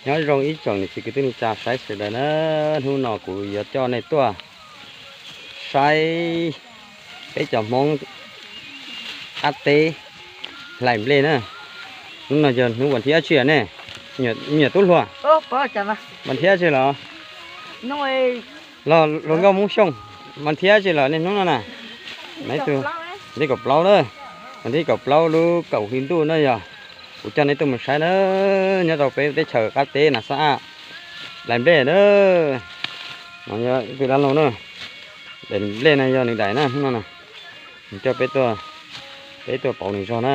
Nyob zoo ib tsoom niam txiv kwv tij neej tsa saib sawv daws na, hnub no kuv yuav coj nej tuaj saib peb cov Hmoob qab teb hlais nplej na. Hnub no yog hnub vas thib dab tsi ne? Me nyuam tub hluas, vas thib dab tsi los? Los hluas nkauj Hmoob Xyooj, vas thib dab tsi los niaj hnub no na? Vas thib kaum plaub na, vas thib kaum plaub lub kaum hli ntuj na yog. Kuv coj nej tuaj mus saib na, nyob rau peb teb chaws qab teb Nas Xab Aj, daim nplej na. No yog ib tug dab laug na, daim nplej no yog nws daim na, hnub no na, nws coj peb tuaj, peb tuaj pauv nws zog na.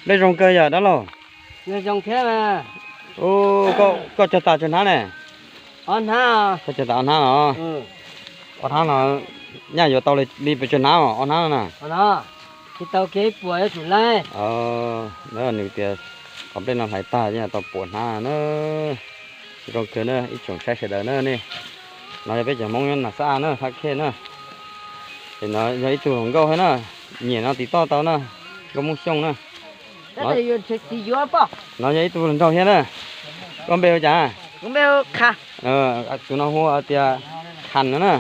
Nplej zoo kawg yog dab laug. Koj cog tas tsawg hnab ne? Koj cog tas ob hnab los? Ob hnab no nyaj yuav tau li pes tsawg hnab ob hnab no na? Nws tias qhov nplej no hlais tag nyaj tau puas hnab na. Zoo kawg na ib tsoom saib sawv daws na ne. No yog peb cov Hmoob nyob Nas Xab Aj na, Thab Khej na. Ces no yog ib tug hluas nkauj thiab na, nyiam no tiv toj tau na, nkauj Hmoob Xyooj na. No yog ib tug hluas nraug thiab na. Koj npe hu cas? Tus no hu tias Khas no na,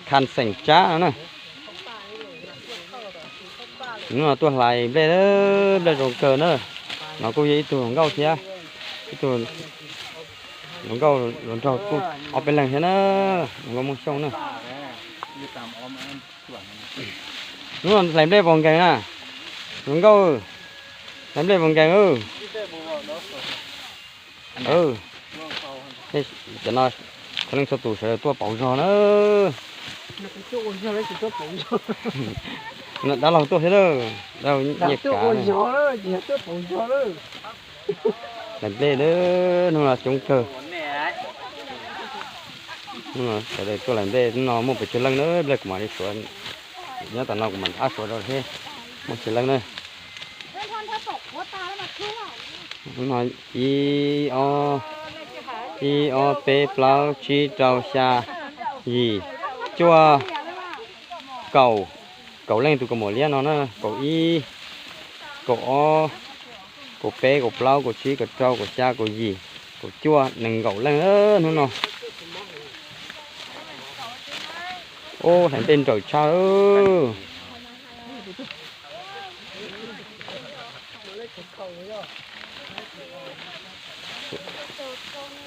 Khas xeem Tsab no na. Hnub no tuaj hlais nplej, nplej zoo kawg na. No kuj yog ib tug hluas nkauj thiab, ib tug hluas nkauj hluas nraug kuj ob peb leeg thiab na, hluas nkauj Hmoob Xyooj na. Hnub no hlais nplej puas nkeeg na? Hluas nkauj, hlais nplej puas nkeeg? Cov no txhua leej txhua tus sawv daws tuaj pauv zog na. Dab laug tuaj thiab, dab laug nyiaj kav. Hlais nplej na, hnub no coob kawg. Sawv daws tuaj hlais nplej, hnub no muaj pes tsawg leej na, nplej kuv mam li suav. Nyob tom no kuv mam rov qab suav rau seb muaj tsawg leej na. Ib, ib ob peb plaub tsib rau xya yim cuaj kaum, kaum leej tus kaus mom liab no na, kaum ib, kaum ob, kaum peb, kaum plaub, kaum tsib, kaum rau, kaum xya, kaum yim, kaum cuaj, nees nkaum leej hnub no. Ub, hlais nplej nrawm tshaj.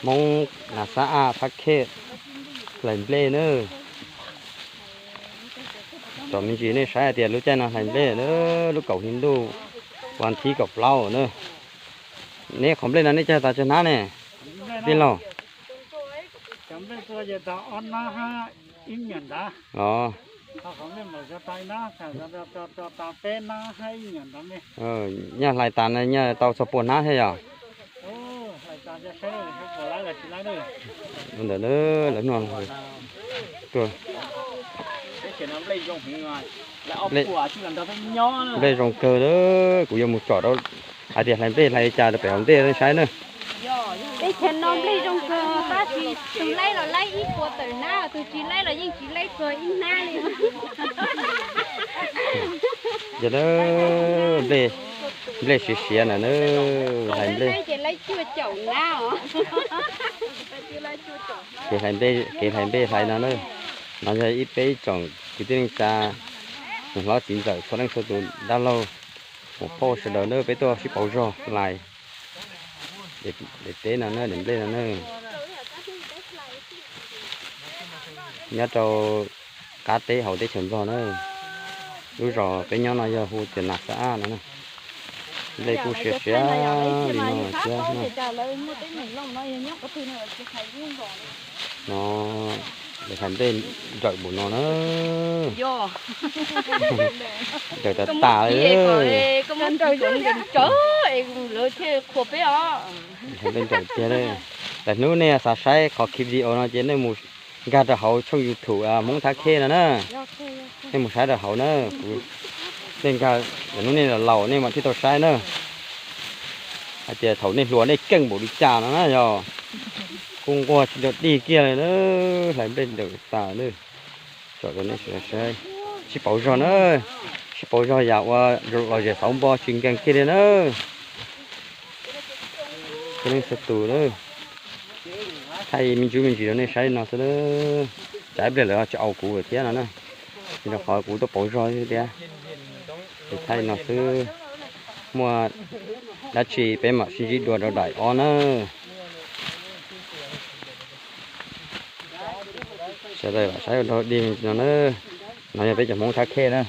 Hmoob Nas Xab Aj Thab Khej hlais nplej na. Tsom me ntsis nej saib hais tias lub caij no hlais nplej, lub kaum hli ntuj vas thib kaum plaub na. Neb qhov nplej no nej cog tas tsawg hnab ne, tij laug? Os, nyaj hlais tas no nyaj tau txog pua hnab thiab yog? Ntawm lawv no, nplej zoo kawg, kuv yuav mus tsom rau hais tias hlais nplej hlais li cas rau pem hauv ntej saib na. Teb chaws no nplej zoo kawg, tab sis tus laib los laib ib puas tawm hnab, tus tsis laib los yeej tsis laib txog ib hnab li. Yog nplej siav siav na, hlais nplej, ces laib cuaj caum hnab os. Kev hlais nplej, kev hlais nplej hlais no na. No yog ib peb ib tsoom kwv tij neej tsa, niam hlob txiv ntxawm txhua leej txhua tus, dab laug, muam phauj sawv daws na, peb tuaj sib pauv zog hlais daim teb no na, daim nplej no na. Nyob rau qab teb hauv teb chaws Nplog na. Lub zos peb nyob no yog hu tias Nas Xab Aj no na. Nplej kuj siav siav li no thiab. No, lawv hlais nplej nrawm npaum no na. Nrawm tas tas li. Hlais nplej nrawm tiag li. Lawm hnub nej xav saib qhov clip video no ces nej mus nkag rau hauv tshooj YouTube Hmoob Thab Khej no na. Nej mus saib rau hauv na. Kuv, nej nkag, lawm hnub nej los laus nej mam thiaj tau saib na. Hais tias thaum nej hluas nej keej npaum li cas no na yog. Kuj nquag tsis nco dig kiag li na. Hlais nplej nrawm tas na. Tsom rau nej saib. Sib pauv zog na. Sib pauv zog yam ua los zem xauv npo tsis nkees kiag li na. Txhua leej txhua tus, thaij me ntsis me ntsis rau nej saib li no xwb. Tsam ib pliag lawv tsis au kuv thiab no na, vim rau qhov kuv tuaj pauv zog xwb thiab. Ces thaij li no xwb, muaj dab tsi peb mam sib ntsib dua rau daim ob na. Sawv daws lam saib ua dog dig no na. No yog peb cov Hmoob thab khej na.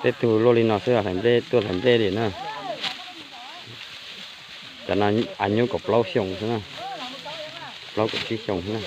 Tej tug luaj li no xwb, hlais nplej, tuaj hlais nplej li na. Cov no av nyuj kaum plaub xyoo xwb na, plaub kaum tsib xyoo xwb na.